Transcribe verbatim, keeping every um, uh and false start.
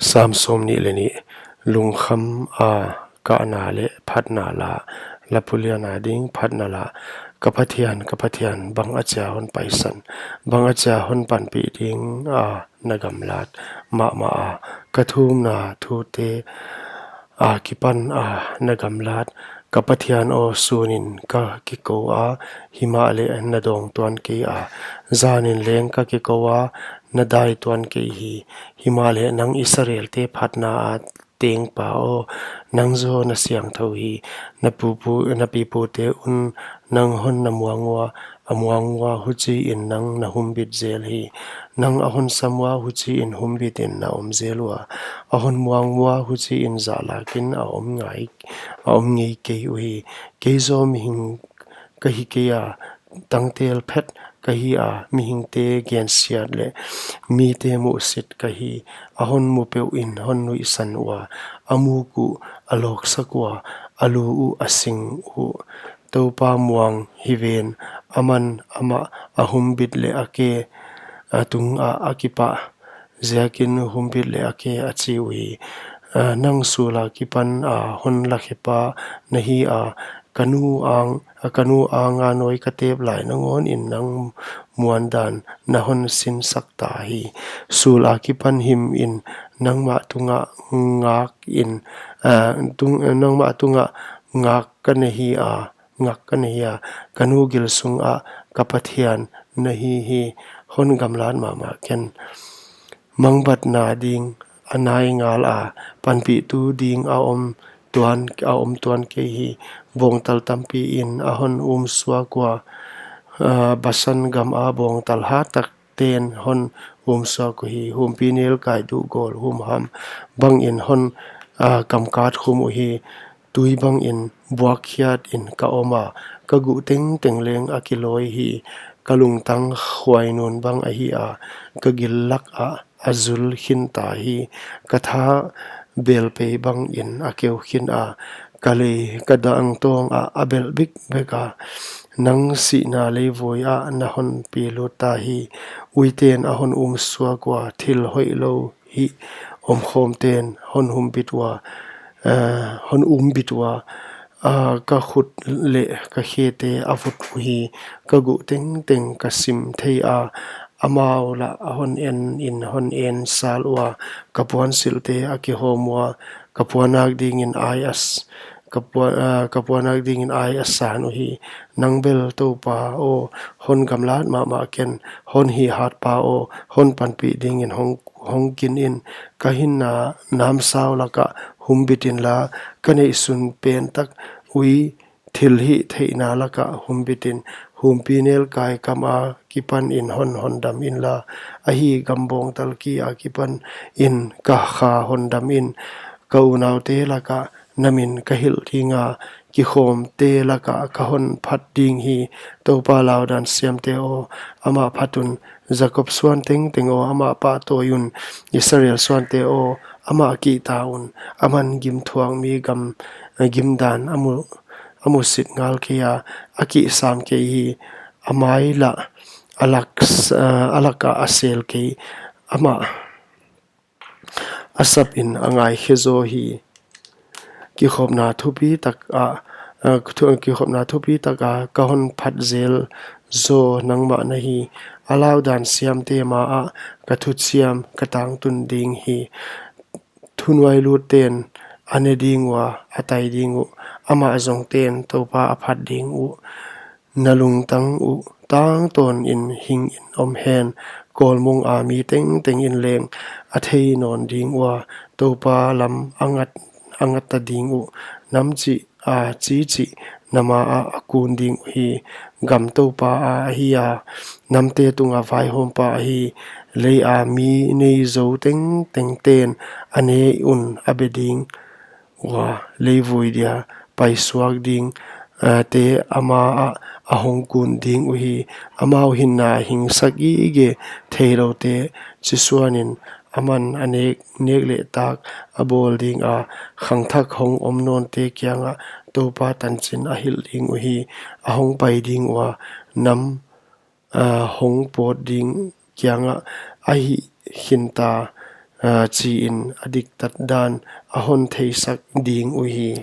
Sam sawmnih leh nih. Lungkham a kahna leh phatna la, la phulian a ding phatna la. Ka Pathian, ka Pathian, bang achia hon paisan, bang achia hon panpih ding a na gamlat mahmah a, ka thumna thute akipan a na gamlat. Ka Pathian aw, sunin ka kikou a, himahleh na dawng tuan kei a, zanin leng ka kikou a, na dai tuan kei hi. Himahleh nang Israelte phatna a tengpa aw, nang zaw na siangthou hi. Na pupu, na pipute un nang hon na muang ua, a muang ua huchiin nang na humbit zel hi. Nang a hon sam ua huchiin humbitin na om zel ua, a hon muang ua huchiin zahlakin a om ngai, a om ngei kei uhi. Kei zaw mihing ka hi kei a, tangtel phet ka hi a, mihingte gensiat leh mite muhsit ka hi. A hon mu peuhin hon nuihsan ua, a muk uh a lawksak ua, a lu uh a sing uh. Toupa muang hi ven, aman amah a humbit leh a ke, a tungah a kipah ziakin humbit leh a ke a chi uhi. A, nang sul akipan a hon lakhepa na hi a, ka nu ang, a, ka nu anga nawi ka tep lai nangawnin nang muandan na hon sinsak ta hi. Sul akipan himin nangmah tungah ngakin, a, tung, nangmah tungah ngak ka na hi a, ngak ka na hi a, ka nu gil sungah ka Pathian na hi hi. Hon gamlat mahmah ken. Mangbatna ding a nai ngal a, panpihtu ding a om tuan, a om tuan kei hi. Bawngtal tampiin a hon um suak ua, a, Basan gam a bawngtal hat tak ten hon um suak uhi. Humpinelkai duhgawl humham bangin hon, a, kamkat khum uhi. Tui bangin buakkhiatin ka om a, ka guh tengteng leng a kilawi hi. Ka lungtang khuainun bang ahi a, ka gil lakah a zul khin ta hi. Ka tha belpei bangin a keu khin a, ka lei, ka dangtawng ah a belh bikbek a. Nang sihna leivui ah na hon pilut ta hi. Uiten a hon um suak ua, thil hoihlou hih omkhawmten hon humbit ua, eh, hon umbit ua, ah, ka khut leh ka khete a vut uhi. Ka guh tengteng ka sim thei a, amau lah a hon enin hon en sal ua, ka puansilhte a kihawm ua, ka puannak dingin ai a s-, ka puan, ah, ka puannak dingin ai a san uhi. Nang bel Toupa aw, hon gamlat mahmah ken. Hon hihatpa aw, hon panpih dingin hong, hong kin in. Ka hinna namsau lakah humbit inla, ka neihsun pen tak ui thilhihtheihna lakah humbit in. Humpinelkai kam akipanin hon hondam inla, ahi gam bawngtal ki akipanin ka kha hondam in. Ka unaute lakah na min ka hilh ding a, kikhawmte lakah ka hon phat ding hi. Toupa laudan siamte aw, amah phat un. Jakob suan tengteng aw, amah pahtawi un. Israel suante aw, amah kihta un. Aman gimthuak mi gam, gimdan a mu, a musit ngal kei a, a kihsam kei hi. A mai lah a lak s-, a lakah a sel kei. Amah a sapin a ngaikhe zaw hi. Kikhopna thupi tak ah, ah, thu-, kikhopna thupi tak ah ka hon phat zel zaw nangmah na hi. A laudan siamte ma ah ka thuchiam ka tangtun ding hi. Thunuailutten a ne ding ua, a tai ding uh, amah zongten Toupa a phat ding uh. Na lungtang uh tangtawnin hingin om hen. Kawlmong a mi tengtengin leng a thei nawn ding ua, Toupa lam a ngat, a ngat ta ding uh. Nam chih a chi chih na ma ah a kun ding uhi. Gam Toupa a ahi a, namte tunga vaihawmpa ahi. Lei a mi nei zou tengtengten a ne un a be ding ua, leivui dia paisuak ding, ah, te ama ah a hong kun ding uhi. Amau hinna hingsak gige theiloute chisuanin aman a nek, nek leh tak a bawl ding a, khangthak hong om nawnte kiangah Toupa tanchin a hilh ding uhi. A hong pai ding ua, nam, ah, hong pawt ding kiangah a hih khinta chiin, a diktatdan a hontheisak ding uhi.